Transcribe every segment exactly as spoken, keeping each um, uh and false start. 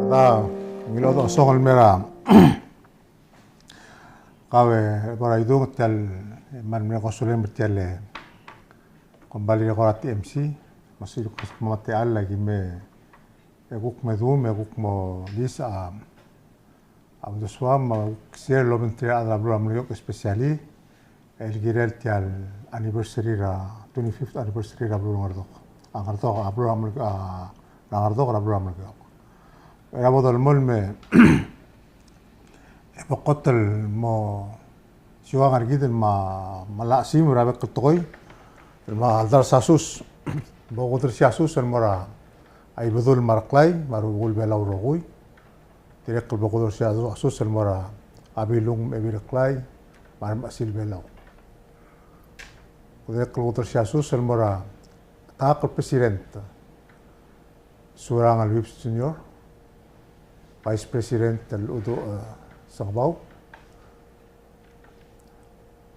A, ngilai a odesongel el mer a kau e bo er a idung tia el, me ng mle ko sulem er tia el, e, kombalii er a T M C, me a sel kuk me a techall a ki me, e kuk me dum, e kuk mo dis a, a uldesuam, me a kuk share el obengterir a rechad er a beluu er a Melekeok especially, el kirel tia el anniversary er a, twenty-fifth anniversary er a beluu er a Ngerdok. A Ngerdok, a beluu er a Melekeok, a, er a Ngerdok er a beluu er a Melekeok. Er a bo dolemolem e, e bo kot el mo siukang er kid el me, me lak sim er a bek el tekoi, el me a Eldar Siasus, bo kudersii a sus el mo er a Ibedul me a Reklai, me a rubekul Belau el rokui. Dirrek el bo kudersii a sus el mo er a Bilung me a Ebil Reklai, me a Remechesil Belau. Dirrek el kudersii a sus el mo er a, ta el president, Surangel Whipps Junior, Vice President el Uduch, e, Sengebau,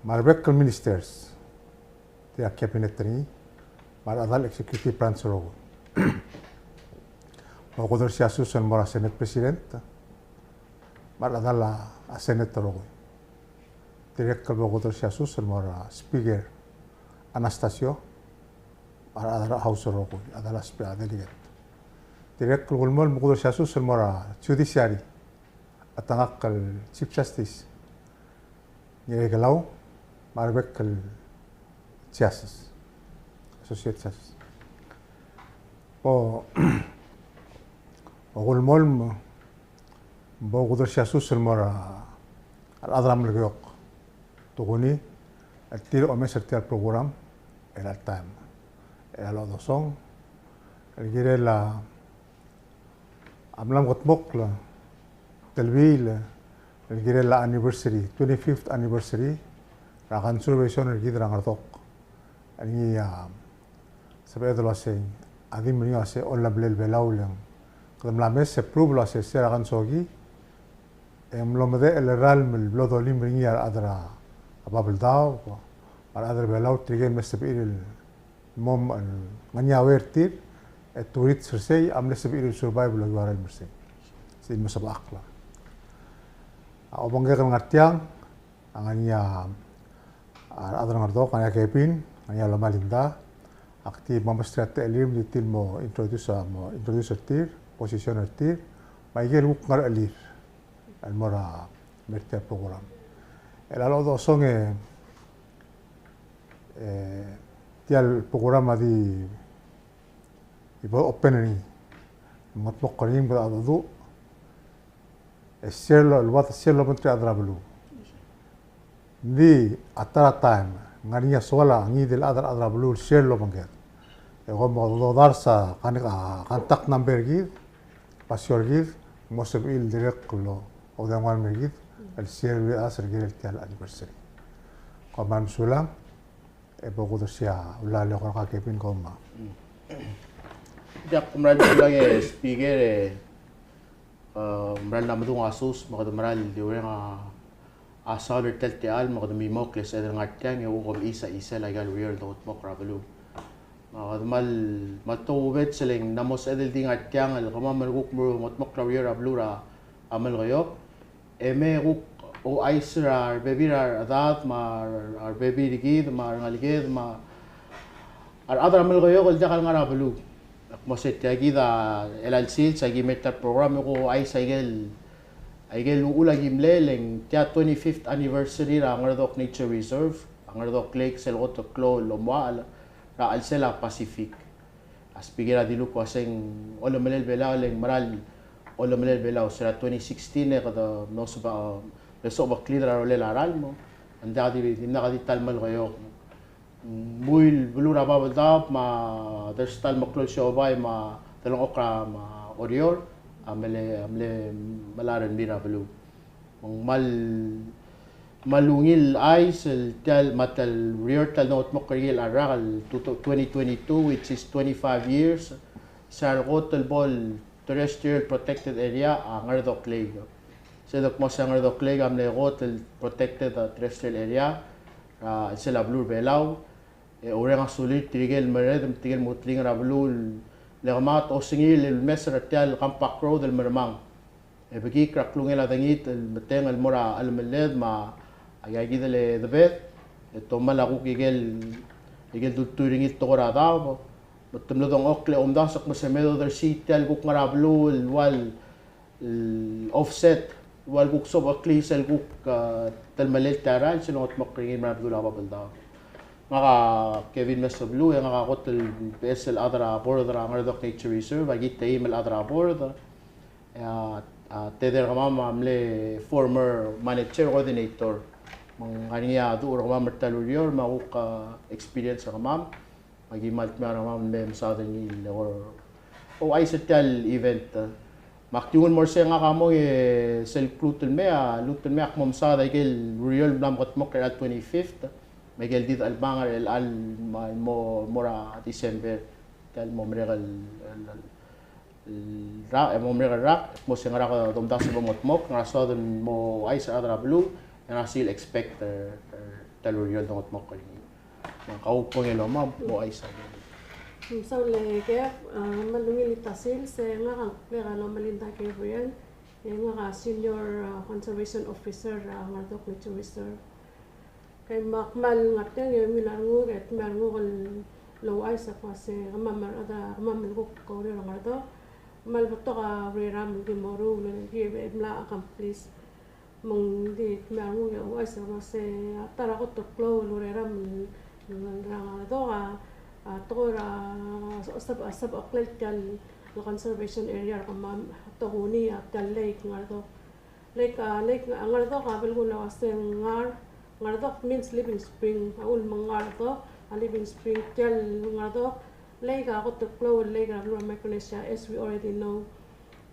me a rebek el ministers, tia el cabinet er ngii, me a rechedal executive branch el rokui. Bo kudersii a sus el mo er a Senate President, me a rechedal a, a Senate el rokui. Dirrek el bo kudersii a sus el mo er a Speaker Anastacio, me a rechedal a House el rokui, a rechedal a spe-, a delegate. Dirrek el kulemolem el mo kudersii a sus el mo er a Judiciary, a tangakl el Chief Justice Ngiraikelau, me a rebek el Justice, Associate Justice. Bo, bo kulemolem, bo kudersii a sus el mo er a rechad er a Melekeok. Tokuni, el tir a omes er tia el program, er a taem, er a lodesong, el kirel a, a mla mekedmokl a telbiil el kirel a anniversary, twenty-fifth anniversary er a conservation er kid er a Ngerdok. El ngii a sebeched el uasei a di meringel el uasei olemelel Belau, le ng kede mla mes e prove el uasei se er a kensokii e ng mlo medechel el ralm el blo dolim er ngii a rechad er a Babeldaob, a rechad er a Belau, tirke el mle sebechir el mo, ng ngar er ngii a wear er tir, e te urits er sei a mle sebechir el survive el okiu a ralm er sei. Sei el mo sebechakl a obengkek el ngar tiang, a ngar er ngii a, a rechad er a Ngerdok, a ngar er ngii a Kevin, a ngar er ngii a Loma Linda, ak di mo mesterir a techellir me di tir el mo introduce, a mo introduce er tir, position er tir, me aike el kuk ngerechelir el mo er a mer tia el program. El a lodesong e, e tia el program a di, di bo open er ngii. Mengedmokl er ngii me kede chedecheduch e share el, el ua share el obengterir a rechad er a beluu. Ng di a ta er a taem, ng ngar er ngii a soal a ngii di el chad er a, chad er a beluu el share el obengkek. E kom mo dodars a kan-, a contact number er kid, basio er kid, mo sebechir el dirrek el oudengua el mer kid el share el ua se er kirel tia el anniversary. Kom kmal mesulang, e bo kudersii a ulal e kora Kevin, kom. Diak, kom kmal mesulang e Speaker, e, e, mera el mla medung a sus me kede mera el di oureng a, a saul er tia el techall me kede mimokl e sebeched el ngar tiang e kuk omechis a chisel aika el ureor el dongetmokl er a beluu. Me kede kmal, kmal tobed sel ng mla mo sebeched el di ngar tiang el kemam el kuk mo dongetmokl er a ureor er a beluu er a Melekeok. E me kuk ouchais er a rebebil er a rechedad me a rebebil er kid me a rengeleked me a rechad er a Melekeok el diak el ngar er a beluu. Ak mo se tia kid a chelecha el sils a ki mer tia el program e kuk ouchais aike el, aike el uchul a ki mlei, le ng tia twenty-fifth anniversary er a Ngerdok Nature Reserve, a Ngerdok Lake, sel kot el klou el omuchel er a chelsel a Pacific. A Speaker a dilu el kmo se ng olemelel Belau, le ng mera el olemelel Belau, se er a twenty sixteen e kede mlo sebechel, mle sobeklid er a rolel a ralm, ng diak di, dimlak di ta el Melekeok. Mui el beluu er a Babeldaob me a dersta el meklou el siobai me a delengchokl me a Oreor a mle, a mle melai a rengrir a beluu. Me ng kmal, kmal ungil chais el tia el, me a tia el ureor, tia el dongetmokl er ngii el rak el two, twenty twenty-two, which is twenty-five years, se er a kot el bo el terrestrial protected area a Ngerdok Lake. Se de kmo se a Ngerdok Lake a mle kot el protected, a terrestrial area, a, sel a beluu er a Belau, e oureng a sulir tirke el meredem, tirke el meketengel er a beluu el le kemam a osengir el ulemes er tia el Compact Road el mermang. E bekik er a klungel a dengit el meteng el mo er a chelemeled me a, aika kid el debed, e te omel a kuk ikel, ikel dultuil er ngii el tekoi er a daob, me te mlo dengchokl e omdasu el kmo se me dodersii tia el kuk ngar er a beluu el ua el offset, ua el kuk sobecheklii sel kuk, a, telemelel tia el rael sel longetmokl er ngii el mera el bedul a Babeldaob. Ngak a Kevin Mesebeluu, e ngak a kot el beches el chad er a board er a Ngardok Nature Reserve, aki teim el chad er a board. E a, a tedei er kemam a mle former manager coordinator. Me ng ngar er ngii a duch er kemam er tia el ureor, me a kuk, a, experience er kemam. Me aki kmal dmeu er kemam el me mesaod er ngii el ouchais er tia el event. Me ak di nguu el mo er se ngak a mong e sel kluut el mei, a, kluut el mei ak mo mesaod a ikel ureor el mla mekedmokl er a twenty-fifth. Me ikel di dechelebangel er chelecha el mo, mo er a December. Tia el mo merek el, el, el el rak, e mo merek el rak, mo se ngera kede omdasu el mo mengetmokl, ngera soad el mo ouchais er a rechad er a beluu, e ngera sel expect er, er tia el ureor el dongetmokl er ngii. Me ng kau kongei el omam, mo ouchais er a beluu. Mesaul e Kev, a, me a ungil el ta sils, e ngak a ngklek a Lomelinda Gabriel, e ngak a Senior, a, Conservation Officer, a, Ngardok Nature Reserve. Ke me ak kmal ngar tiang e ungil a renguk, e dmeu a renguk el ouchais a kmo se kemam a rechad, kemam el kuk oureor er a Ngardok, kmal betok a ureram el ki mo ruul el ki mla accomplish. Me ng di dmeu a renguk e ouchais a kmo se a ta er a kot el klou el ureram el, el er a Ngardok a, a tekoi er a seb-, sebecheklel tia el conservation area er kemam, tokuni a tia el lake Ngardok. Lake, a, lake, a, Ngardok a belkul a uase ngar, Ngardok means living spring, a, ulemengar dok, a, living spring, tia el Ngardok, lake a kot el klou el lake er a beluu er a Micronesia, as we already know.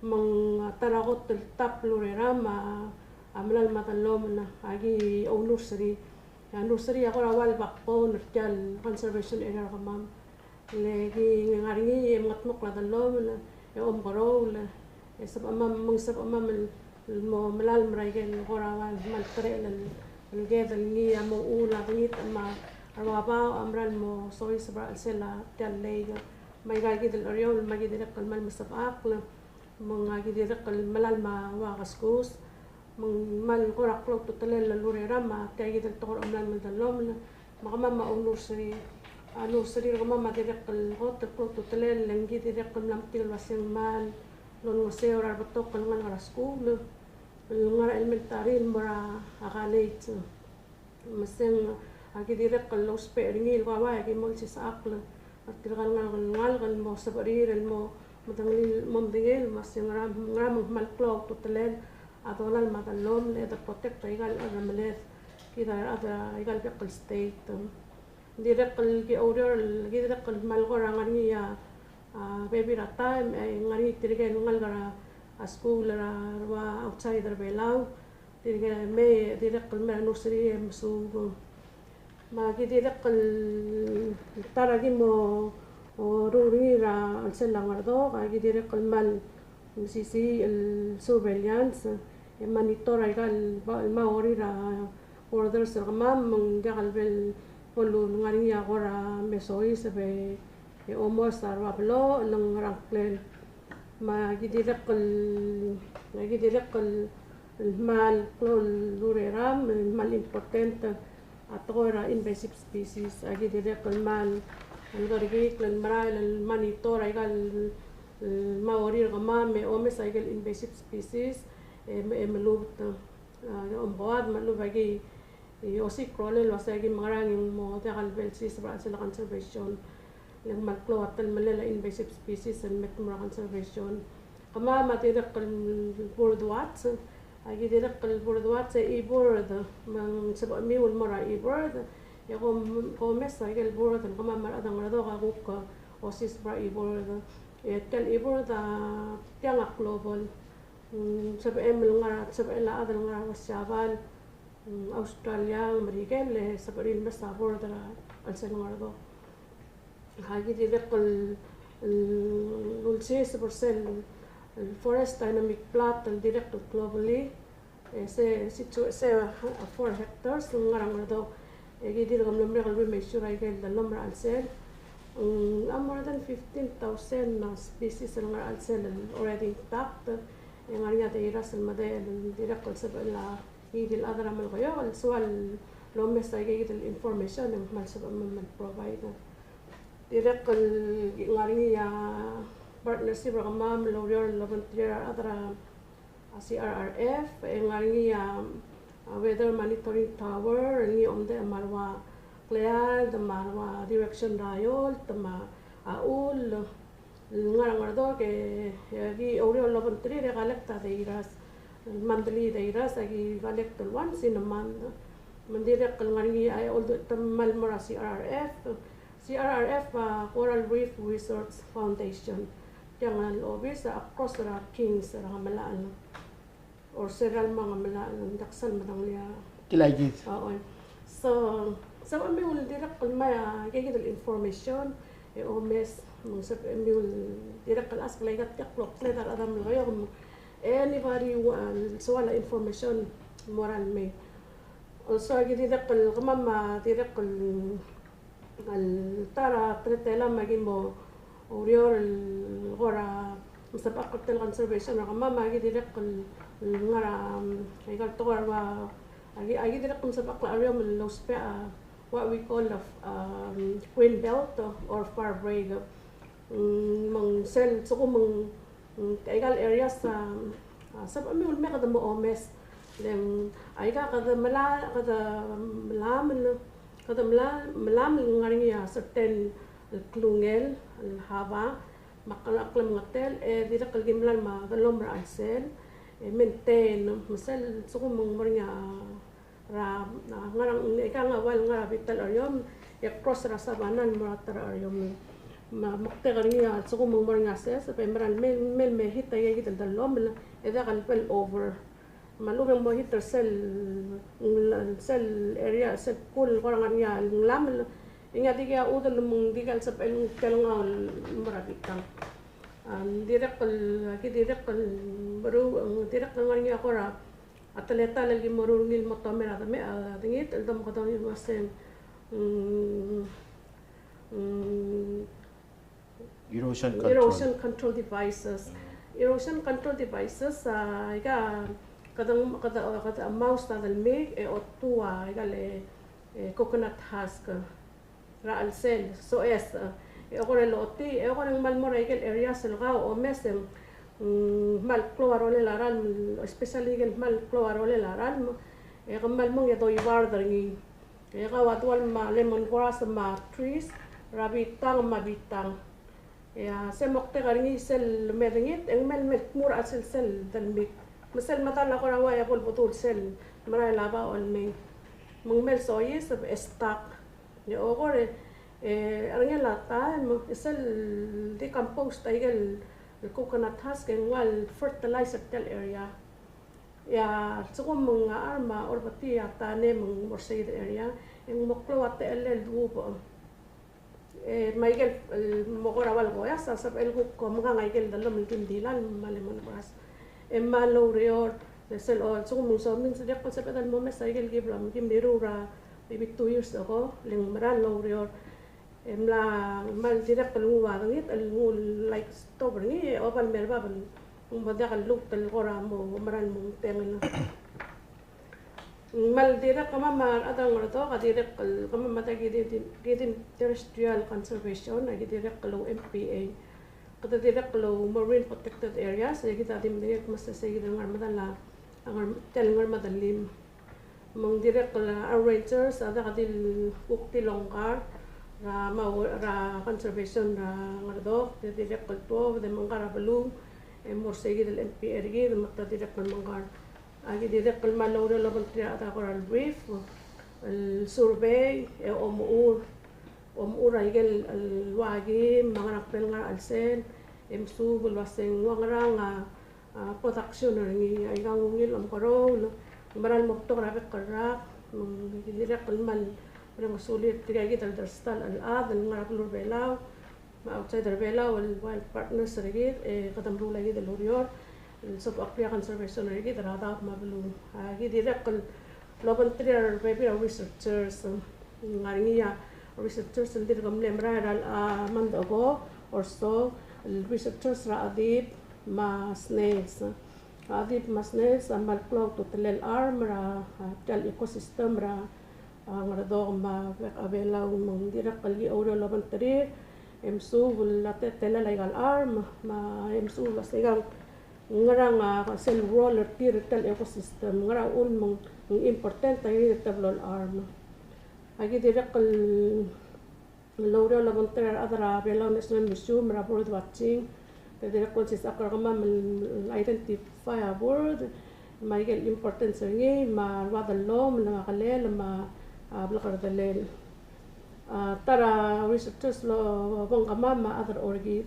Me ng, a, ta er a kot el tap el ureram, a, a, melalem a dellomel, a, aki ounurserii. A, nurserii a kora ua el backbone er tia el conservation area er kemam. Le ki ngar er ngii e mengetmokl a dellomel, e omkeroul, e sebechemam, me ng sebechemam el, el mo melalem er a ikel kora ua el kmal terechelel el, el ked el ngii a mo uchul a dengit me a ruabaoch a mera el mo soiseb er a chelsel a tia el lake. Me aika kid el chereoul me aki dirrek el kmal mesebechakl. Me ng aki dirrek el melalem a ua keskus, me ng kmal kora klou a ultutelel el ureram, me tia kid el tekoi er a omelalem el dellomel, me kemam a ounurserii. A nurserii er kemam a dirrek el kot el klou a ultutelel, e ng ki dirrek el mla metik el uase ng kmal olengeseu er a rebetok el ngalek er a skuul, el ngar er a elementary el mo er a college. Me se ng, aki dirrek el ousbech er ngii el kora ua e aki mo olsisechakl er tirka el ngalek, ngalek el mo sebechir el mo medengelii, mo medengei el uase ngera, ngera me ng kmal klou a ultutelel a dolai me a dellomel e de protect er aika el chad er a meled, kid a rechad er aika el bek el state. Dirrek el ki oureor, ki dirrek el kmal kora ngar er ngii a, a, bebil er a taem, e ngar er ngii tirke el ngalek er a, a, skuul er a rua outside er a Belau, tirke el mei, dirrek el mei er a nurserii e mesuub. Me aki dirrek el ta er a ki mo, o, ruul er ngii er a chelsel a Ngardok, aki dirrek el kmal mesisiich el surveillance, e monitor aika el ba-, el mo er a borders er kemam, me ng diak el bo el, bo el ngar er ngii a kora me soiseb e, e omos a rua beloch el ngar er a ngklel. Me aki dirrek el, aki dirrek el, el kmal klou el ureram, el kmal important a tekoi er a invasive species, aki dirrek el kmal, el kerekikl el merael el monitor aika el, el mo er kemam e omes aike el invasive species, e, e melubet. A, omekoad me a lechub aki, e, osiik a rolel el uase aki mekerang e ng mo diak el bo el siseb er a chelsel a conservation. Le ng kmal klou a telemellel a invasive species el me tmuu er a conservation. Kemam a dirrek el bird watch, aki dirrek el bird watch e e-bird, me ng sebechemiu el mo er a e-bird, e kom, kom omes aike el bird el kemam a rechad er a Ngardok a kuk, e, osiseb er a e-bird. E tia el e-bird a tiang a global. Mm, sebechem el ngar, sebechel a chad el ngar er a Siabal, mm, Australia, Merikel, e sebechir el mes a board er a chelsel Ngardok. Aki dirrek el, el, el ulsiseb er sel, el forest dynamic plot, el dirrek el globally, e se, se, se, a, four hectares, el ngar er a Ngardok. E ki dirrek el mlo merek el remeasure aike el dellomel er a chelsel. Mm, A more than fifteen thousand, uh, species el ngar er a chelsel el already intact, e ng ngar er ngii a dairas el medal el dirrek el sebechel a ngii di el chad er a Melekeok el soal el omes a ikakid el information e ng kmal sebechem el provide. Dirrek el ngar er ngii a partnership er kemam el oureor el obengterir a rechad er a a C R R F, e ng ngar er ngii a, a weather monitoring tower, el ngii a omdechem a ua kleald, me a ua direction er a eolt, me a chull, el ngar er a Ngerdok, e, e aki oureor el obengterir e collect a dairas, el monthly dairas, aki collect el once in a month. Me ng dirrek el ngar er ngii a, e, uldu-, te kmal mo er a C R R F, C R R F a Coral Reef Research Foundation. Tiang a obis a across er a Kings er a Ngemelachel. Or se er a lemang a Ngemelachel, ng diak sel medengelii a. Kilaikid. Oo. So, sebechemiu el dirrek el mei a ikakid el information, e omes, me ng sebechemiu el dirrek el ask el aika el kloklled a rechad er a Melekeok, me anybody who, uh, soal a information, mo er a lemei. Also, aki dirrek el kemam a dirrek el el ta er a teletelam a ki mo oureor el kora mesebechakl er tia el conservation er kemam a ki dirrek el, el ngar er a, um, aika el tekoi er a ua, a ki, a ki dirrek el mesebechakl er a uriul el ousbech a what we call a, um, green belt or fire break. Mm, me ng sel, sekum ng, mm, aika el areas a, a, sebechemiu el mei e kede mo omes. Le ng aika kede mela-, kede melamel, kede mela-, melamel el ngar er ngii a certain el klungel, el haba, me a kle-, klemengetel, e dirrek el ki melalem a dellomel er a chelsel, e maintain, me sel sekum ng mo er ngii a er a, a, ngar er a, ng ika a ua el ngar er a bita el uriul, e cross er a sabana el mo er a ta er a uriul. Me a moktek er ngii a lsekum ng mo er ngii a ses, e mera el mei, mei el me hit a ikakid el dellomel, e diak el bel over. Me a lechub e ng mo hit er sel, sel area, sel pool el kora ngar er ngii a nglamel, e ngii a dikea udel me ng dikea el sebechel el telngaol el mo er a bitang. A, dirrek el, aki dirrek el meruul, dirrek el ngar er ngii a kora a teletael el ki meruul er ngii el mo tomel a deme-, a dengit, el domekedong el uaseng, mm, mm, erosion control. Erosion control devices. Mm. Erosion control devices, a, ika kede, kede, kede amaus a delmik, e otuu a, ika el, e, coconut husk er a chelsel, soes, e, e kora el otii, e kora ng kmal mo er a ikel areas el kau omes e ng, mm, kmal klou a rolel a ralm, especially ikel kmal klou a rolel a ralm, e kmal mong e doibard er ngii. E kau a dual me a lemon grass me a trees er a bitang me a bitang. E a se moktek er ngii sel medengit, e ng mei el, mei el tmuu er a chelsel sel delmik. Me sel medal a kora ua e bo el bedul sel merael a baoch el mei. Me ng mei el soiseb e stuck. E kora, e, er ngii a taem, e sel decomposed a ikel coconut husk e ng ua el fertilizer er tia el area. E a lsekum ng a charm a orbetii a tane me ng mo er seikid el area, e ng mo klou a techellel el dubech. E me a ikel, el mo kora ua el koias, a sebechel kuk omngang a ikel dellomel el kim dilalem me a lemon grass. E me a loureor, e sel, o, lsekum ng somiu, ng dirrek el sebeched el mo mes a ikel ki bla, kim dilu er a maybe two years ago, le ng mera el loureor. E mla, me ng dirrek el nguu a dengit, el nguu el like stop er ngii, e oba el mei er bab el, ng mo diak el lmuut el kora mo, mera el mo tengel. Me ng dirrek kemam a rechad er a Ngerdok, a dirrek el kemam a ta ki di, ki di terrestrial conservation, a ki dirrek el ou M P A. Kede dirrek el ou marine protected areas, e kid a di medengei el kmo se, se kid el ngar er a medal a, a ngar, tia el Ngermedellim. Me ng dirrek el a rangers a diak di el kuk di el ongkar er a, me a, er a conservation er a Ngerdok, te dirrek el tuobed e mengkar a beluu, e mo er seikid el M P A er kid, me te dirrek el mengkar. A ki dirrek el kmal oureor el obengterir a rechad er a Coral Reef, el survey, e omechur, omechur a ikel, el ua kim, me a ngerang, kmal ngar er a chelsel, e mesuub el uaseng ua ngerang a, a, production er ngii, aika ng ungil el omekeroul, ng mera el mo betok er a bek el rak, me ng dirrek el kmal merengesulir tirka kid el dersta el chad el ngar er a beluu er a Belau, me a outside er a Belau el ua el partners er kid, e kede meruul a kid el ureor, el sobecheklii a conservation er kid er a daob me a beluu. A ki dirrek el obengterir a rebebil er a researchers, ng ngar er ngii a researchers el dirk mle merael er a, a, mande ko, also, el researchers er a chedib me a snails. A chedib me a snails a kmal klou a ultutelel a charm er a, a, tia el ecosystem er a, a, Ngardok me a bek a Belau, me ng dirrek el ki oureor el obengterir, e mesuub el a teletelel aika el charm, me a e mesuub el a se ikang ngerang a sel role er tir er tia el ecosystem, ngerang a uchul me ng important a ngii di el teblo el charm. Aki dirrek el el oureor el obengterir a rechad er a Belau National Museum er a bird watching. Te dirrek el olsisechakl er kemam el identify a bird, me aike el importance er ngii, me a rua dellomel, me a kelel, me a, a, blekerdelel. A, ta er a researchers el obengkemam me a chad er a orchid.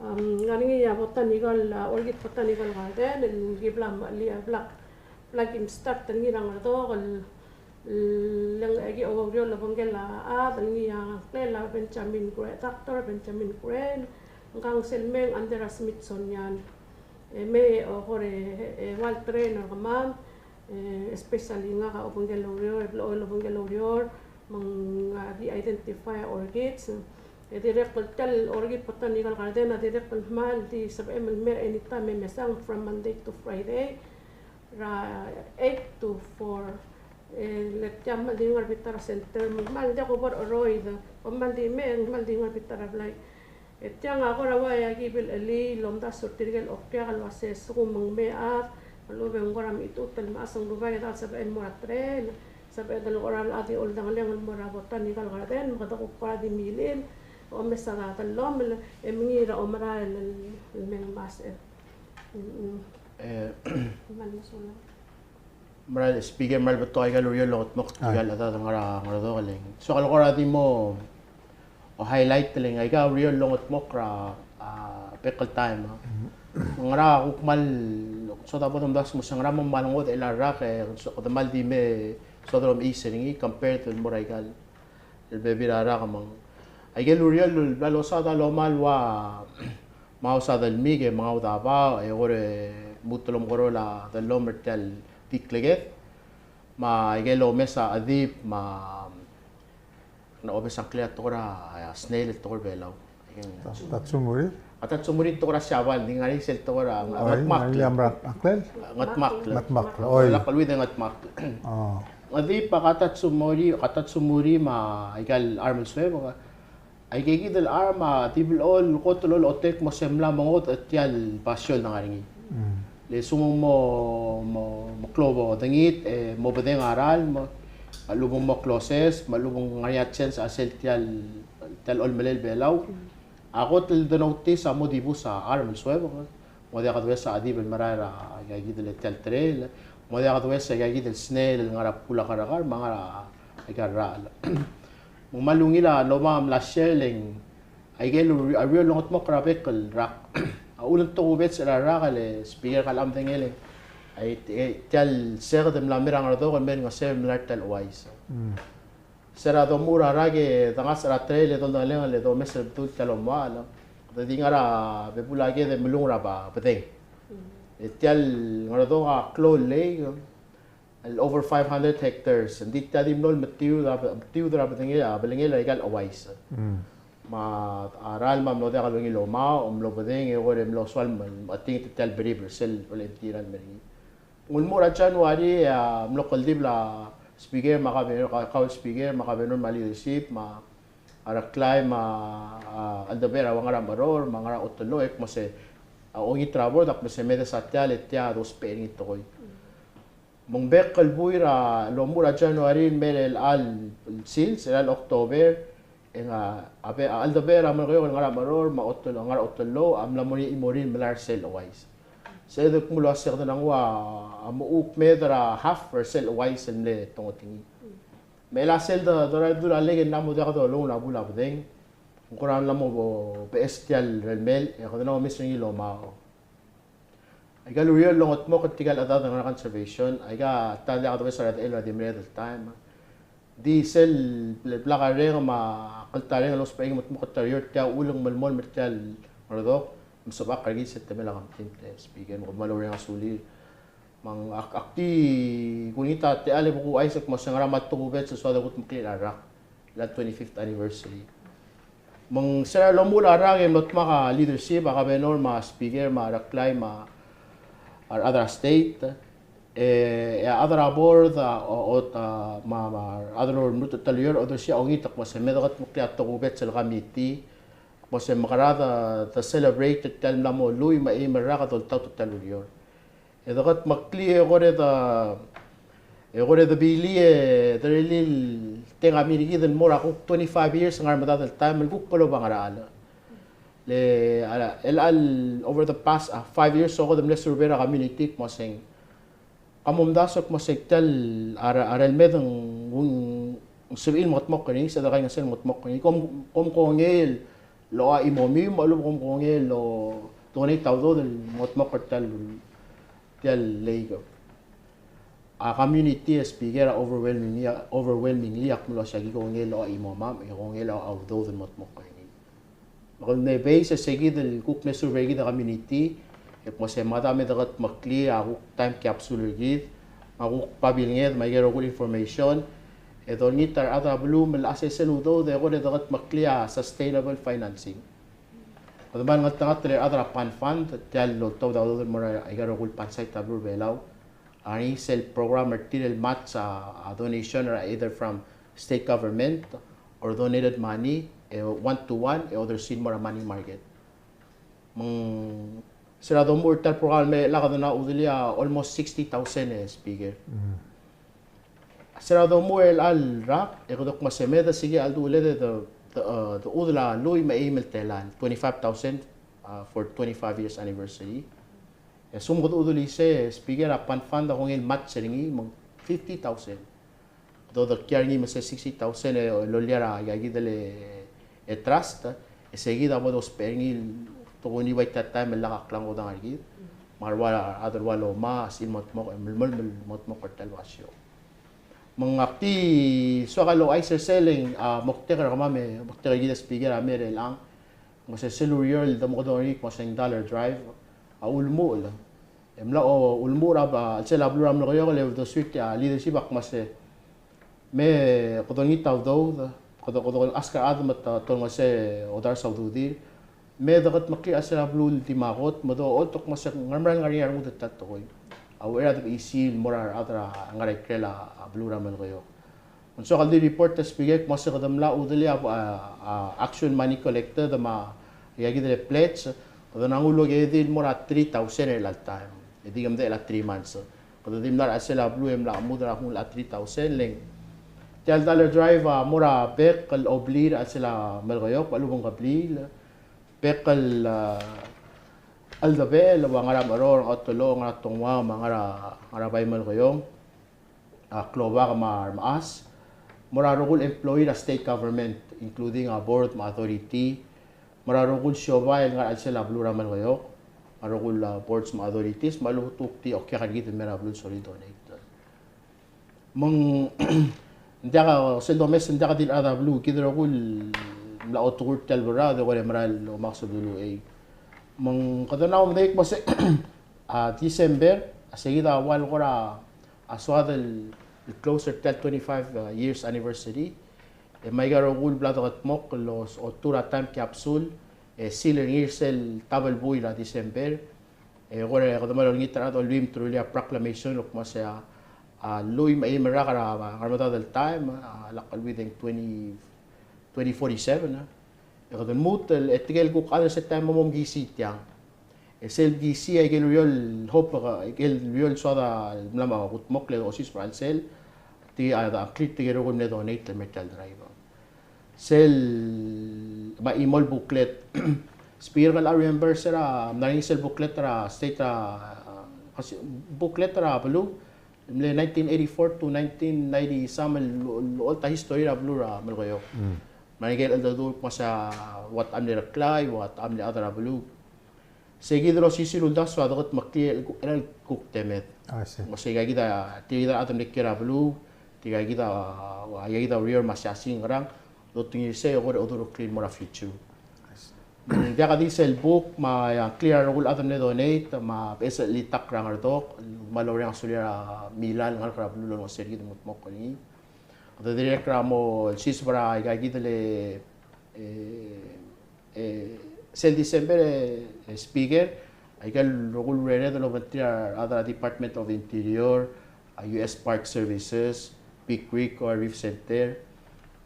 Am, ngar er ngii a botanical, a, Orchid Botanical Garden, el ki bla, bla, bla kim start er ngii er a Ngardok, el le ng, e, ki oureor el obengkel a chad el ngii a ngklel a Benjamin Gre-, Doctor Benjamin Crane, ngkang sel mei ng under a Smithsonian. E mei e kora, e, e, well trained er kemam, e, especially ngak a obengkel oureor, e blechoel obengkel oureor, me ng, a, di identify a orchids. E dirrek el tia el Orchid Botanical Garden a dirrek el kmal di sebechem el mei er a anytime e mesang from Monday to Friday er a eight to four. E le tia kmal di ngar er a bita er a center, me ng kmal diak kubo er a cheroid, me ng kmal di mei, ng kmal di ngar er a bita er a blai. E tiang a kora ua ia ki bla el chelii el omdasu er tirke el okiak el uase sekum ng mei a chad, me a lechub e ng kora mechitechut el mechas e ng rubak e de sebeched el mo er a trail, sebeched el kora el chad e di oldengelengel el mo er a botanical garden, me kede kuk kora di milil, omes a dellomel, e mengiil er a omerael el, el mei el mesa. Mm, mm. E, kmal mesulang. Mera el Speaker, mera el betok aika el ureor el longedmokl er tirka el chedad el ngar er a Ngardok el ng soak el kora di mo highlight el ng aika el ureor el longedmokl er a, a, bek el taem, a. Ngera kuk kmal soak a bo domdasu el kmo se ngera me ng kmal ngodech a rak e soak kede kmal di me soak el omechis er ngii compared el mo er aika el el bebil er a rak me ng. Aike el ureor el bla losaod a lomal ua maus a delmik e mengaud a baoch e kora lmuut el omekeroul a dellomel er tia el di kleked. Me aike el omes a chedib me a ng obes a ngklel a tekoi er a snail el tekoi er a Belau. Ta-, tatsumori? A tatsumori tekoi er a Siabal, ng di ngar er ngii sel tekoi er a, oi, ngetmakl. Ngar er ngii a mera ngklel? Ngetmakl. Ngetmakl, oi. Lak el uid e ngetmakl. A. Ng di pa ka tatsumori, ka tatsumori me aika el charm el suebek. Aike kid el charm a di blechoel kot el olechotel el kmo se mla mengodech tia el basio el dengar er ngii. Mm. Le sel mo, mo, mo klobodengit, e mo bedeng a ralm, me a lechub e ng mo kloses, me a lechub e ng ngar er ngii a chance a sel tia el, tia el olemelel Belau. Mm. A kot el de notice a mo dibus a charm el suebek. Mo diak a dues a chedib el merael er a, aika kid el tia el trail. Mo diak a dues aika kid el snail el ngar er a bkul a kerrekar, me a ngar er a, aika el rachel. Me ng kmal ungil a lomam el share el ng aike el ure-, ureor el longedmokl er a bek el rak. A ulengetokubets er a rak el Speaker, ka locha medengei el, ai, e, tia el seked el mla mei er a Ngardok el mei el ngeseu el mla er tia el ouchais. Mm. Se er a domuchel a rak e dengasech er a trail e doldengelengel e domes el bedul tia el omoachel, e de di ngar er a bebul a ked e melung er a ba-, bedeng. Mm. E tia el Ngardok a klou el lake, el over five hundred hectares. Ng di tia di mlo el metiud er a, metiud er a bedengel, a belengel er aika el ouchais. Mm. Me a ralm a mlo diak el ungil el omaoch, mlo bedeng e kora mlo soal me, me a tingit tia el beribel er sel, el empty er a mei er ngii. Ng ulemuchel er a January, a, mlo kldibel a Speaker me a Governor, ka-, kau el Speaker me a Governor me a leadership me a Reklai me a, a, Eldebechel er a ua Ngaramecheror me a Ngarachotelloch, e kmo se, a, ongit er a board a kmo se me de sa tia el, e tia a dousbech er ngii el tekoi. Me ng bek el buil er a, lomuchel er a January el mei er chelecha el sils, er chelecha el October, e ng a, a be-, a Eldebechel er a Melekeok el Ngaramecheror me a Otel-, Ngarachotelloch a mla mo er ngii a chimorir el melai er sel ouchais. Se de kmo el uase kede nguu a, a mo kuk mei er a half er sel ouchais el mle tongetengii. Me chelecha sel de, dorael bedul a lake e ng mla mo diak dolengul a bul a bedeng. Ng kora mla mo bo-, beches tia el relemel, e kede mla omes er ngii el omaoch. Aika el ureor el longedmokl er tirka el chedad el ngar er a conservation, aika ta el diak domes a redechel er a di mereched el taem. Di sel ble-, blak a reng me a kltarreng el ousbech er ngii el mo kldmokl er a ureor er tia uchul me ng melemolem er tia el Ngardok, mesebechakl er kid sel temel a kemtimt, e Speaker, me kmal oureng a sulir. Me ng ak-, ak di kulengit a techall e bo kuchais el kmo se ngera me a tokubets el soad el kudmeklii er a rak. el twenty-fifth anniversary. Me ng se er a lomuchel a rak e mlo dmak a leadership, a governor me a speaker me a Reklai me a rechad er a state, e, e a chad er a board, a, o, o, a, me a, me a rechad el lmuut er tia el ureor, odersii a ongit el kmo se me de kudmeklii a tokubets el committee, kmo se mekerang e de celebrate er tia el mla mo lluich me a eim el rak el doltaut er tia el ureor. E de kudmeklii e kora de, e kora de bilii e de rirellii el tang a mirkid el mo er a kuk twenty-five years el ngar er a medad el taem el kuk bo loba ngerachel. Le, a, el, el, over the past, a, five years, e kuk de mle survey er a community, kmo se ng Ka mo omdasu el kmo se tia el, a re, a re el mei e ng, ng sebechir el mengedmokl er ngii, se de kaingeseu el mengedmokl er ngii. Kom, kom kongei el locha chimomiu, me a lechub e kom kongei el donate a udoud el mengedmokl er tia el, tia el lake. A community, e speaker, a overwhelmingly, overwhelmingly, a kmo se aki kongei el locha chimomam, e kongei el locha udoud el mengedmokl er ngii. Me kede mle base e se kid el kuk mle survey er kid a community, e kmo se mada me de kudmeklii a kuk time capsule er kid, me a kuk babilnged, me aike el rokui el information, e dolengit a rechad er a beluu me le assess el udoud e kora de kudmeklii a sustainable financing. Kede mle ngeltengat el rechad er a PAN fund, tia el oltaut a udoud el mo er aike el rokui el PAN site er a beluu er a Belau, a ngar er ngii sel program er tir el match a, a donation er a either from state government or donated money, e one to one, e odersii el mo er a money market. Me ng se er a domuchel er tia el program el mei er chelechang e kede mla chudelii a almost sixty thousand, e speaker. Mm. Se er a domuchel er chelecha el rak, e kede kmo se me de seikid a chelducheled e de, de, e, de chudel a lluich me a eim el telael, twenty-five thousand, uh, for twenty-five years anniversary. E a sum kede chudelii sei, e speaker, a PAN fund a kongei el match er ngii me ng fifty thousand. Kede odekiei er ngii me se sixty thousand e loia er aika kid el, e, trust, e se kid a bo dousbech er ngii el tokuni bai tia el taem el lak a klengodang er kid. Me a rua, a rua el omes el mo dmokl, el melemolem el mo dmokl er tia el basio. Me ng ak di soak el ouchais er sel, a, moktek er kemam, e moktek er kid, e speaker, a mei er chelechang. Me se sel ureor el domekedong er ngii el kmo se ng Dollar Drive a ulemuchel. E mla, o, ulemuchel er a, a, chelsel a beluu er a Melekeok el uldesuir tia el leadership a kmo se me kede olengit a udoud, kede, kede ask a rechad me te, te olengeseu e odars a ududir. Me de kudmeklii a chelsel a beluu el di mo kot, me de ocholt el kmo se ng mera el ngar er ngii a rengud er tia el tekoi. A uchei er a debechisiich el mo er a rechad er a ngar er a ikrel a beluu er a Melekeok. Me ng soak el di report, e speaker, kmo se kede mla chudelii a, a, a actual money collected me aika kid el pledge, kede mla nguu el okedei el mo er a three thousand er chelecha el taem. E di ke medechel a three months. Kede di mla er a chelsel a beluu e mla chemudel a kmo ng three thousand, le ng tia el Dollar Drive a mo er a bek el obliil er a chelsel a Melekeok, me a lechub e ng kebliil. Bek el, a, cheldebechel el ua ngar er a Mecheror, ngar er a Otelochel, ngar er a Tongua, me a ngar er a, ngar er a Bai Melekeok, a klobak me a remechas, mo er a rokui el employee er a state government, including a board me a authority, mo er a rokui el siobai el ngar er a chelsel a beluu er a Melekeok, a rokui el, a, boards me a authorities, me a lechub e te kuk di okiak er kid el mei er a beluu el sorir el donate. Me ng diak a, sel domes, ng diak di el chad er a beluu, kid el rokui el mla otekur tia el berraod e kora merael el omes er a beluu e. Me ng kede mla medengei el kmo se, a, December, a, se kid a ua el kora a soad el closer tia el twenty-five, uh, years anniversary. E me aika el rokui el bla dekedmokl el otur a time capsule, e seal er ngii er sel table buil er a December. E kora kede mla olengit er a rechad el olbiil me te rullii a proclamation el kmo se a, a, lluich me a eim el rak er a, a, ngar er a medad el taem, a, lak el within twenty, twenty forty-seven, a. E kede lmuut el, e tirke el kuk chad er sel taem a mo mekisii tiang. E sel mekisii a ikel ureor el hope, a ikel ureor el soad el mla mo kudmokl e osisiu er a chelsel, tirke a, a ngklir tirke el rokui el mle donate el mei er tia el drive. Sel, me a chimo el booklet. Speaker, ke mla remember se er a, mla er ngii sel booklet er a state er a, a, booklet er a beluu, mle nineteen eighty-four to nineteen ninety some el, el, el old history er a beluu er a Melekeok. Mm. Me aike el cheldecheduch el kmo se a ua te mle Reklai, ua te mle chad er a beluu. Se kid el osisiu el uldasu a dekedmeklii el ku-, el kuk temed. I see. Me se aika kid a, tirka kid a chad el mle kiei er a beluu, tirka kid a, aika kid a ureor me a siasing, ngerang, lotengir sei e kora odureklii el mo er a future. I see. Ng diak di sel book, me a ngklir a rokui el chad el mle donate, me a beches el chelitakl er a Ngardok, me a loreng a sulir a Milal el ngalek er a beluu el olengeseu er kid el mo dmokl er ngii. Kede dirrek er a mo siseb er aika kid el, e, e, sel December, e, e, Speaker, aike el rokui el urered el obengterir a rechad er a Department of Interior, a U S Park Services, Big Creek, Coral Reef Center.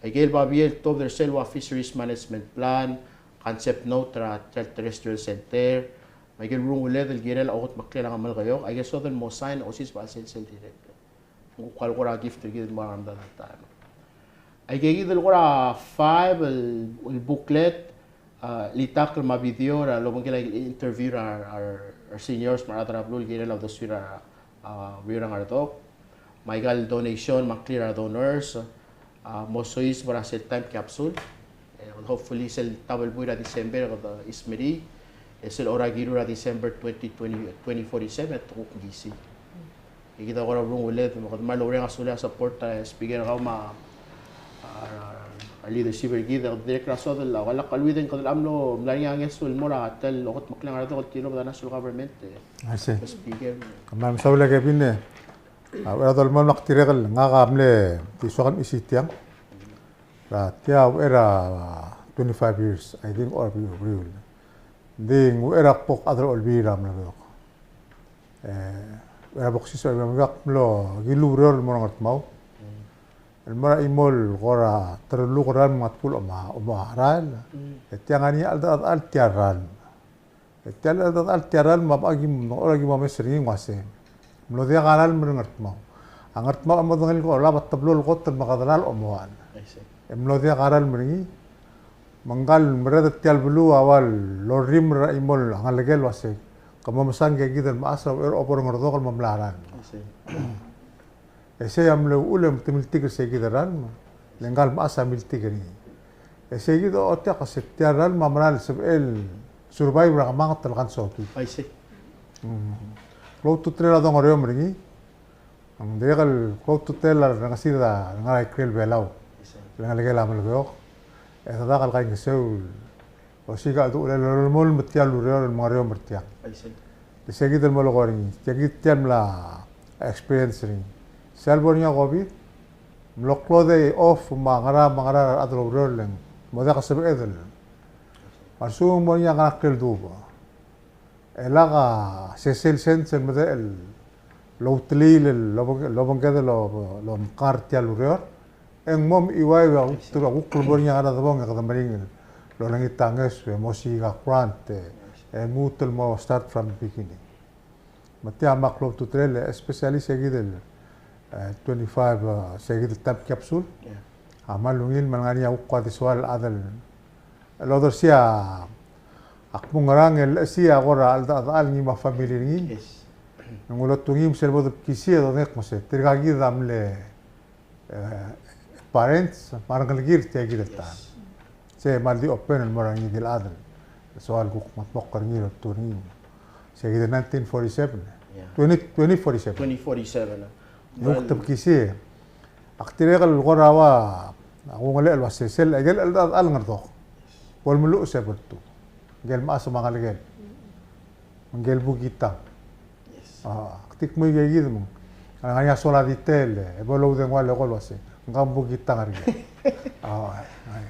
Aike el babier el tuobed er sel ua Fisheries Management Plan, concept note er a Terrestrial Center, me aike el runguled el kirel a okedmeklel a Melekeok, aike el sodel el mo sign, osiseb a sel, sel dirrek. Ng kuk kora gift er kid el mo er a rechad er a taem. Aike kid el kora five el, el booklet, a, chelitakl me a video er a lobengkel a interview er a, a, a seniors me a rechad er a beluu el kirel a uldesuir a, a, uriul er a Ngardok. Me aika el donation me a ngklir a donors, a, mo soiseb er a sel time capsule. E, hopefully sel teblo el buil er a December kede ismerii, e sel kora kiru er a December twenty twenty, twenty forty-seven, e te kuk ngii sei. E kid a kora runguled, me kede mal oureng a sulel a support, e, Speaker, kau me a, a, a leadership er kid, e dirrek er a sodel, a, kede lak a lmuut e kede mlo, mla er ngii a ngeso el mo er a tia el okedmeklel a Ngardok el tilobed a national government, e. I see. Speaker. Kmal mesaul e Kevin e. A, uchei er a dolemolem, ak dirrek el ngak a mle di soak el mesisiich tiang. Er a tia uchei er a twenty-five years, I think, or uriul. Ng di ng uchei er a kbo kchad er a Olbiil er a Melekeok. E, uchei er a bo ksiis er a Olbiil er a Melekeok, ak mlo kilu ureor el mo er a Ngardmau. El mo er a chimo el kora terelluk el ralm me a tebul a omo, omo a rael. E tiang a ngii a cheldechedechal tia el ralm. E tia el cheldechedechal tia el ralm me a bek a ki, ng kora ki mo omes er ngii ng uase ng mlo diak a ralm er a Ngardmau. A Ngardmau a mo dengelii el ko olab a teblo el kot el mekedelal a omoachel. I see. E ng mlo diak a ralm er ngii. Me ngka el merreder er tia el beluu a ua lorrimel er a chimo el ngelekel el uase ke mo mesang e kid el mechas er a uchei er a obo er a Ngardok el mo mla ralm. I see. E sei a mle uchul e te miltik er sei kid el ralm, le ngka el mechas a miltik er ngii. E sei kid a ochotii el kmo se tia el ralm a mera el sebechel el survive er a kemanget el kansokid. I see. Mm. Klou a ultutelel a dongereomel er ngii. Ng dirrek el klou a ultutelel a rengesir a ngar er a ikrel Belau. I see. Le ngelekel a Melekeok. E dedak el kaingeseu el osiik a cheldecheduch el lolemolem er tia el ureor el mengereomel er tiang. I see. Sei kid el mo lekoi er ngii, sei kid tia el mla experience er ngii. Sel bo er ngii a COVID, mlo klou a day off me a ngera me a ngera er a rechad el oureor le ng mo diak a sebeched el. Me a lsekum ng mo er ngii a ngar er a ikrel dubech, e lak a sesei el sens el medechel el outelil el obeng-, obengked el o-, omkar tia el ureor, e ng mo mechiuaiu a kuk, a kuk lebo er ngii a ngar er a debong e kede meringel el olengit a ngeso e mo osiik a grant e, e lmuut el mo start from the beginning. Me tia me a klou a ultutelel, especially sei kid el, e, twenty-five, e, sei kid el time capsule. Yeah. A kmal ungil me ng ngar er ngii a kuk ua di soal el chad el odersii a kmo ngerang e lechesii a kora cheldechedechal ngii me a family er ngii. Yes. Ng ulotu ngii me sel bo dobkisii e dodengei el kmo se tirka kid a mle, e, parents me a rengelekir er tia kid el taem. Yes. Se kmal di open el mo er a ngii di el chad el soal kuk mengetmokl er ngii el oltuu er ngii. Sei kid el nineteen forty-seven. Yeah. Twenty, twenty forty-seven. Twenty forty-seven, e. Ng kuk dobkisii. Ak dirrek el kora ua, a kungelechel el uase sel, aike el cheldechedechal a Ngardok, bo lemeluches e bo ltuu. Ngike el mechas me a ngelekel. Ngike el bukitang. Yes. A, ak di kmo ike kid me ng ngar er ngii a soal a detail e bo loudengua el eko el uase ngka a bukitang er ngii. A, a,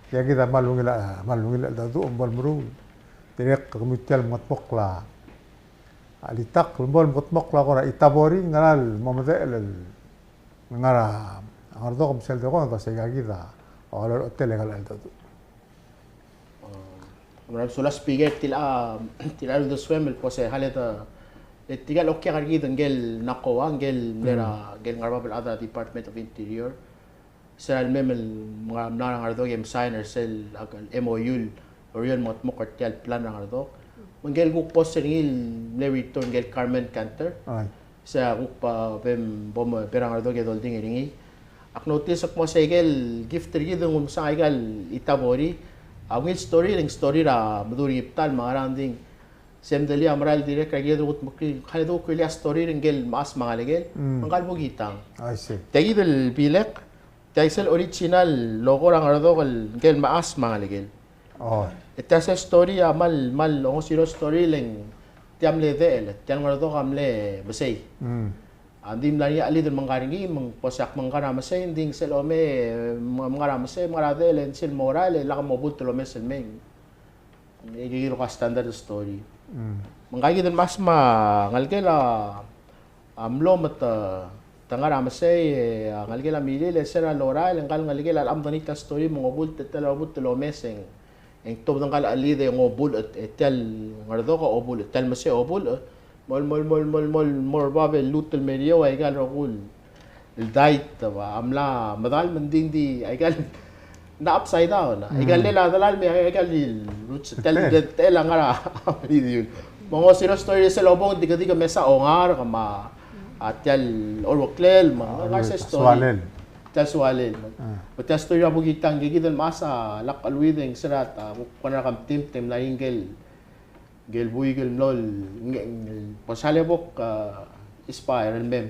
tia kid a kmal ungil a, kmal ungil a cheldecheduch me bo lemeruul. Dirrek kemiu tia el mengetmokl a, a chelitakl me bo lemengetmokl a kora Itabori, ngera el mo medechel el ngar er a Ngardok me sel dekong e dosei aika kid a ua lolechotel aika el cheldecheduch. Mera el sulang Speaker, tia, tia el uldesuem el kmo se a le de, le tirka el okiak er kid ngike el NACOA, ngike el mle er a, ngike el ngar er a bab el chad er a Department of Interior. Sel lemei el mla er a Ngardok e msign er sel M O U el oureor el mengetmokl er tia el plan er a Ngardok. Me ngike el kuk boss er ngii el mle return, ngike el Carmen Cantor. Ai. Se a kuk bo, bo, bo er a Ngardok e doldingel er ngii. Ak notice el kmo se aike el gift er kid e ng mesang aika el Itabori. A ungil story, e ng story er a Meduch er a Ngibdal me a ngerang, ng di se mdelii a mera el dirrek er a kid el kudmeklii, kede kuk rullii a story er ngike el mechas me a ngelekel. Mm. Me ngka el bukitang. I see. Tia kid el bilek, tia sel original logo er a Ngardok el ngike el mechas me a ngelekel. Oh. E tia sel story a kmal, kmal ongosirol story le ng tia mle dechel, tia el Ngardok a mle mesei. Mm. A, ng di mla er ngii a chelid el mengkar er ngii, me ng kmo se ak mengkar a mesei, ng di ng sel omei, me ng mengkar a mesei, mengkar a dechel, e ng sel mo er a el, e lak mobult el omes el mei. E kid a standard story. Mm. Me ngka kid el mechas me a ngelekel a, a mlo me te, te ngar er a mesei, e a ngelekel a milil, e se er a lorael, e ngka el ngelekel a locha medengei a story, me ng obult, e tia el obult el omes e ng, e ng tuobed ngka el chelid e ng obult, e tia el Ngerdok a obult, tia el mesei a obult, e mol, mol, mol, mol, mol, mol, bab el lmuut el meriou, aika el rokui el dait, ba, a mla medal me ng di, ng di, aika el, ng di upside down, aika el, mm, lel a delal me aika el di roots, tia el, tia el ngar er a meridiul. Me ng osir a story er sel obong, di ke, di ke mesa ongar, kema, a tia el Orueklel, me, a, ngar er sel story. Sualel. Tia el Sualel, me. Ah. Me tia el story er a Bukitang, e kid el mechas a lak cheleuid e ng se er a ta, kuk kona er a kemtimt e ng mla er ngii el ngike el buik el mlo el, nge-, nge-, bo sale bo k, a, inspire el mem.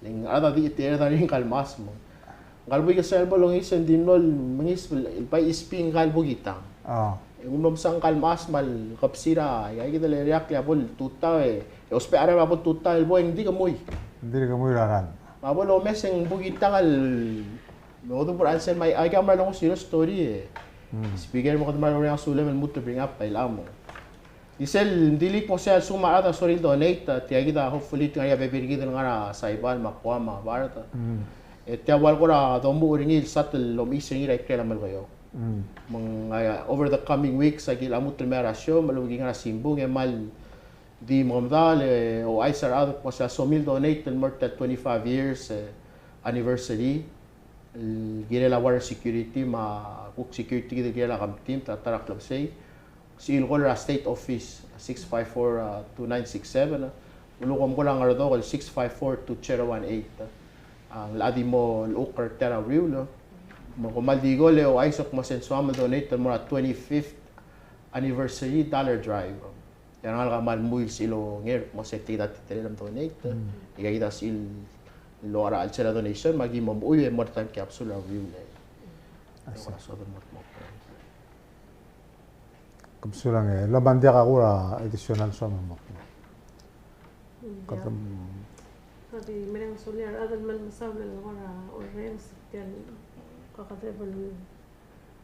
E ng a rechad a di, di, di ngka el mechas me. Ngka el buik el sale bo longiis e ng di mlo el mengiis el, el bai isbi ngka el Bukitang. Oh. E ng mlo mesa ngka el mechas me a lekebesir a, aika kid el riakl a bo el tutau e, e ousbech a rechad a bo el tutau el bo e ng di kemuiu. Ng di kemuiu er a rechad. Me a bo lomes e ng Bukitang el, me odubech er a chelsel me aika a mla longesir a story e. Mm. Speaker, me kede mla orrenges a sulem el lmuut el bring up, bai el amo. Di sel, ng di le kmo se a lsekum a rechad a sorir el donate, tia kid a hopefully te ngar er ngii a bebil er kid el ngar er a Saipan me a Guam me a Bard. Mm. E tia ua el kora domuchel er ngii el sat el omechis er ngii er a ikrel a Melekeok. Mm. Me ng, a, over the coming weeks, aki lmuut el mei er a show, me a lechub e ki ngar er a simbung, e kmal di mengemedaol, e ouchais a rechad el kmo se a somiu el donate el mo er tia el twenty-five years, e, anniversary el kirel a water security me a kuk security kid el kirel a kemtimt, ta er a klebesei. Sebechir el call er a state office, six five four, uh, two nine six seven, uh, me a lechub e kom call er a Ngerdok el six five four two zero one eight, uh, a locha di mo llechukl er tia er a uriul, uh, me kom kmal di call e ouchais el kmo se ng soam el donate el mo er a twenty-fifth anniversary dollar drive. E a rengalek a kmal mui el sebechir el onger el kmo se tia kid a teletelel el donate. Mm. E aika kid a sebechir el locha er a chelsel a donation, me aki mo mechuiu e mo er a time capsule er a uriul. I see. Kom sulang e, lomang, diak a kora additional soam el mo. Mm, diak. Kede, mm. Kede mereng a sulir a rechad el kmal mesaul el kora orrenges tia el kakedeb el,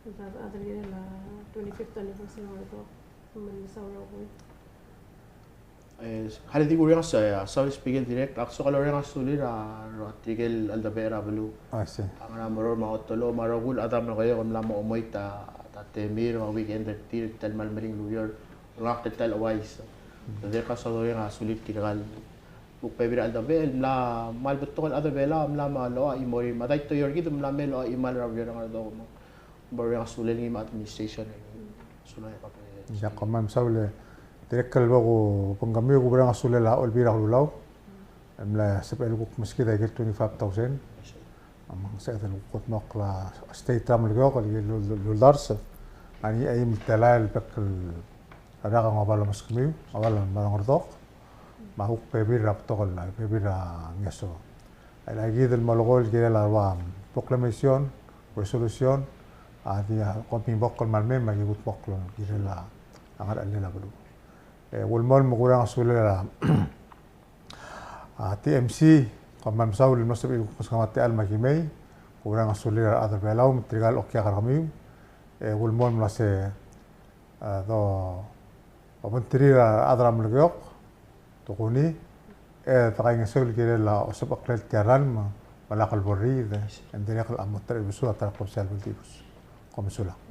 el rechad el kirel a twenty-fifth anniversary er a Ngerdok. Kmal mesaul el rokui. E, kede di kurrenges a, a, saul Speaker Dirrek, ak soak el orrenges a sulir a, a tirke el cheldebechel er a beluu. I see. A ngar er a Meror me a Otelou me a rokui el chad er a Melekeok el mla mo omoit a, a temir me a weekend er tir, tia el kmal meringel el ureor, el ngak tia el ouchais. Dirrek ak soak el orrenges a sulir tirka el kuk bebil er a cheldebechel el mla, kmal betok el chad er a Belau el mla me a locha chimorir, me a dait el toior kid el mla me locha chimal er a ureor er a Ngerdok me Bo er ngii a sulel ngii me a administration er ngii. Sulang e Pape. Ia, kom kmal mesaul e dirrek el bo ku, bo kemiu, ku bo er ngii a sulel a Olbiil er a Kelulau el mla sebechel el kuk meskid a ikel twenty-five thousand. Me ng sebeched el kuk kldmokl a state er a Melekeok el, el, el, el uldars a ngii a eim el telael el bek el rak a ngobal a meskemiu, ngobal a Ngerdok, me a kuk bebil er a betok el, bebil er a ngeso. Aika kid el molekoi el kirel a ua proclamation, resolution, a di a, kom kldmokl el kmal mei me aki kldmokl el kirel a ngerchelel a beluu. E, ulemolem, me kureng a sulel a, a, T M C, kom kmal mesaul el mlo sebechir el kuk meskemam a techall me aki mei, kureng a sulel a rechad er a Belau me tirka el okiak er kemiu. E, ulemolem el uase, a, do, obengterir a rechad er a Melekeok, tokuni, e dekaingeseu el kirel a osebecheklel tia el ralm, me lak el bo er ngii, e ng dirrek el mo terebesul a ta er a klebesei el beldibus. Kom mesulang.